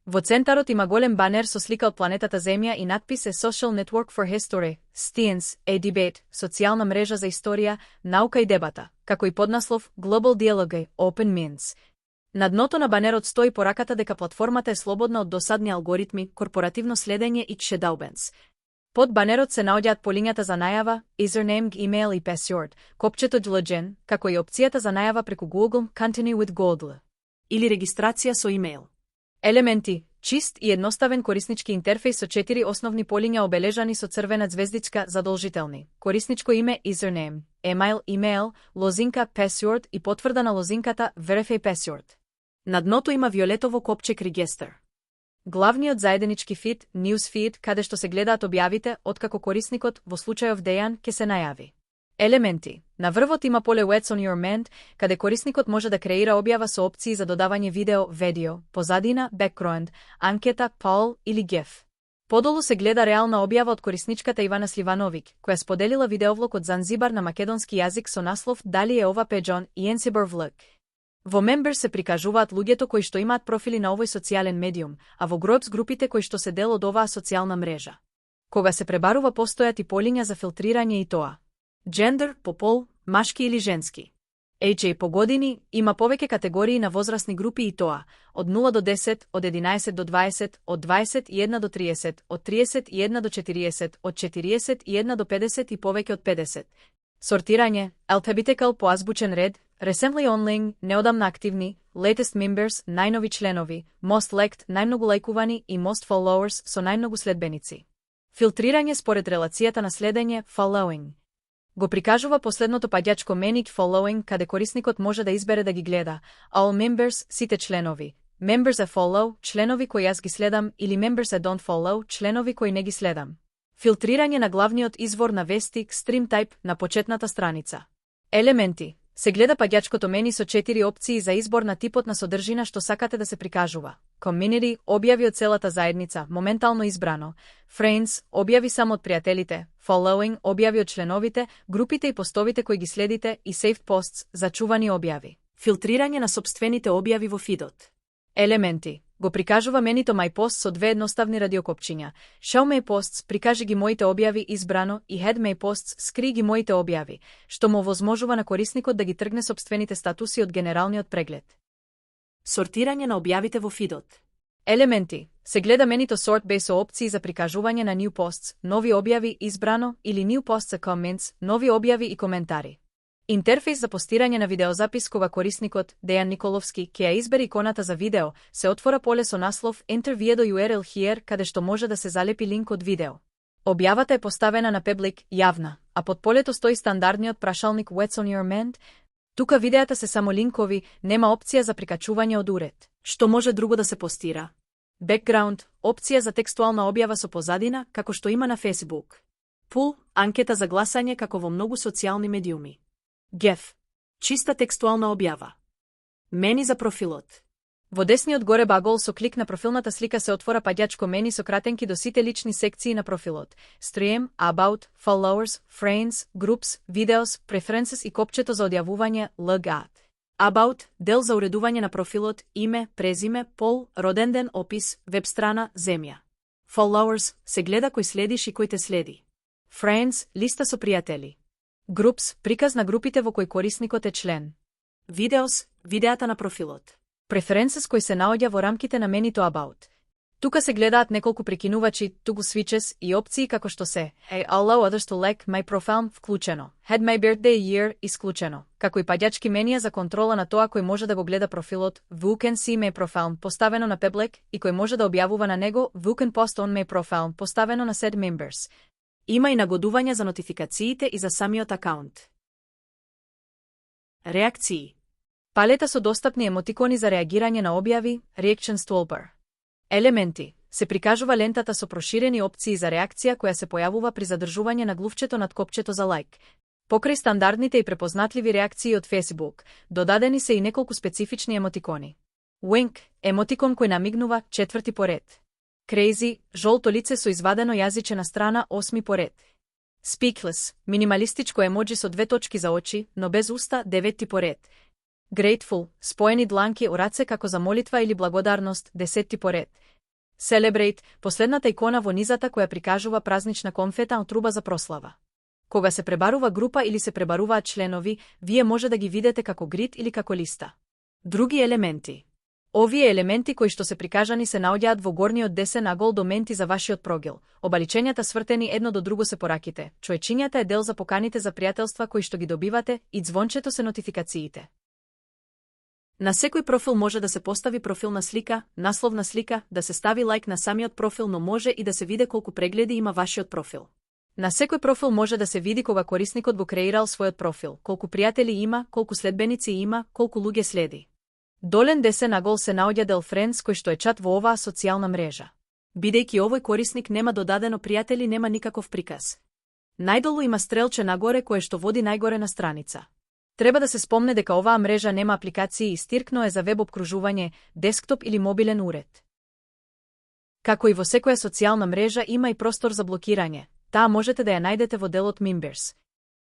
Во центарот има голем банер со слика од планетата Земја и надпис е Social Network for History, Science, a Debate, социјална мрежа за историја, наука и дебата, како и поднаслов Global Dialogue, Open Minds. На дното на банерот стои пораката дека платформата е слободна од досадни алгоритми, корпоративно следење и shadow-bans. Под банерот се наоѓаат полињата за најава, username, email и password, копчето Login, како и опцијата за најава преку Google Continue with Google или регистрација со имейл. Елементи, чист и едноставен кориснички интерфејс со 4 основни полиња обележани со црвена ѕвездичка задолжителни. Корисничко име username, email, лозинка password и потврда на лозинката verify password. На дното има виолетово копче Register. Главниот заеднички фид, news feed, каде што се гледаат објавите, откако корисникот во случајов Дејан ќе се најави. Елементи. На врвот има поле What's on your mind, каде корисникот може да креира објава со опции за додавање видео, позадина, background, анкета, poll или GIF. Подолу се гледа реална објава од корисничката Ивана Сливановиќ, која споделила видеовлог од Занзибар на македонски јазик со наслов Дали е ова пеџон и Енсибар влог. Во Members се прикажуваат луѓето кои што имаат профили на овој социјален медиум, а во Groups групите кои што се дел од оваа социјална мрежа. Кога се пребарува постојат и полиња за филтрирање и тоа. Gender, по пол, машки или женски. Age по години, има повеќе категории на возрастни групи и тоа, од 0 до 10, од 11 до 20, од 21 до 30, од 31 до 40, од 41 до 50 и повеќе од 50. Сортирање, alphabetical по азбучен ред, recently online, неодамна активни, latest members, најнови членови, most liked, најмногу лајкувани и most followers со најмногу следбеници. Филтрирање според релацијата на следење, following. Го прикажува последното паѓачко manage following, каде корисникот може да избере да ги гледа all members, сите членови, members a follow, членови кои јас ги следам, или members a don't follow, членови кои не ги следам. Филтрирање на главниот извор на вести, stream type, на почетната страница. Елементи. Се гледа паѓачкото мени со 4 опции за избор на типот на содржина што сакате да се прикажува. Community, објави од целата заедница, моментално избрано. Friends, објави само од пријателите. Following, објави од членовите, групите и постовите кои ги следите, и saved posts, зачувани објави. Филтрирање на собствените објави во фидот. Елементи. Го прикажува менито My Posts со 2 едноставни радиокопчиња. Show My Posts, прикажи ги моите објави избрано, и Head My Posts, скри ги моите објави, што му овозможува на корисникот да ги тргне собствените статуси од генералниот преглед. Сортирање на објавите во фидот. Елементи. Се гледа менито Sort by со опции за прикажување на New Posts, нови објави избрано, или New Posts Comments, нови објави и коментари. Интерфејс за постирање на видеозапис кога корисникот, Дејан Николовски, ќе ја избере иконата за видео, се отвора поле со наслов Enter video URL here, каде што може да се залепи линк од видео. Објавата е поставена на публик, јавна, а под полето стои стандардниот прашалник What's on your mind? Тука видеата се само линкови, нема опција за прикачување од уред. Што може друго да се постира? Background, опција за текстуална објава со позадина, како што има на Facebook. Poll, анкета за гласање како во многу социјални медиуми. GIF, чиста текстуална објава. Мени за профилот. Во десниот горе багол со клик на профилната слика се отвора паѓачко мени со кратенки до сите лични секции на профилот. Stream, About, Followers, Friends, Groups, Videos, Preferences и копчето за одјавување Log Out. About, дел за уредување на профилот, име, презиме, пол, роден ден, опис, веб страна, земја. Followers, се гледа кој следиш и кој те следи. Friends, листа со пријатели. Groups, приказ на групите во кои корисникот е член. Videos, видеата на профилот. Preferences кои се наоѓа во рамките на менито About. Тука се гледаат неколку прекинувачи, toggle switches и опции како што се Allow others to like my profile вклучено, Had my birthday year исклучено, како и паѓачки менија за контрола на тоа кој може да го гледа профилот, Who can see my profile поставено на public и кој може да објавува на него, Who can post on my profile поставено на said members. Има и нагодување за нотификациите и за самиот акаунт. Реакции. Палета со достапни емотикони за реагирање на објави, Reaction Toolbar. Елементи. Се прикажува лентата со проширени опции за реакција која се појавува при задржување на глувчето над копчето за лайк. Покрај стандардните и препознатливи реакции од Facebook, додадени се и неколку специфични емотикони. Wink, емотикон кој намигнува, 4 поред. Crazy, жолто лице со извадено јазиче на страна, 8 поред. Speakless, минималистичко емоджи со 2 точки за очи, но без уста, 9 поред. Grateful, споени дланки у раце како за молитва или благодарност, 10 поред. Celebrate, последната икона во низата која прикажува празнична конфета од труба за прослава. Кога се пребарува група или се пребаруваат членови, вие може да ги видите како грид или како листа. Други елементи. Овие елементи кои што се прикажани се наоѓаат во горниот десен агол доменти за вашиот прогил. Обаличењата свртени едно до друго се пораките. Човечињата е дел за поканите за пријателства кои што ги добивате и звончето се нотификациите. На секој профил може да се постави профилна слика, насловна слика, да се стави лайк на самиот профил, но може и да се види колку прегледи има вашиот профил. На секој профил може да се види кога корисникот го креирал својот профил, колку пријатели има, колку следбеници има, колку луѓе следи. Долен десен агол се наоѓа дел Friends кој што е чат во оваа социјална мрежа. Бидејќи овој корисник нема додадено пријатели, нема никаков приказ. Најдолу има стрелче нагоре кое што води најгоре на страница. Треба да се спомне дека оваа мрежа нема апликации и стиркно е за веб опкружување, десктоп или мобилен уред. Како и во секоја социјална мрежа има и простор за блокирање. Таа можете да ја најдете во делот Members.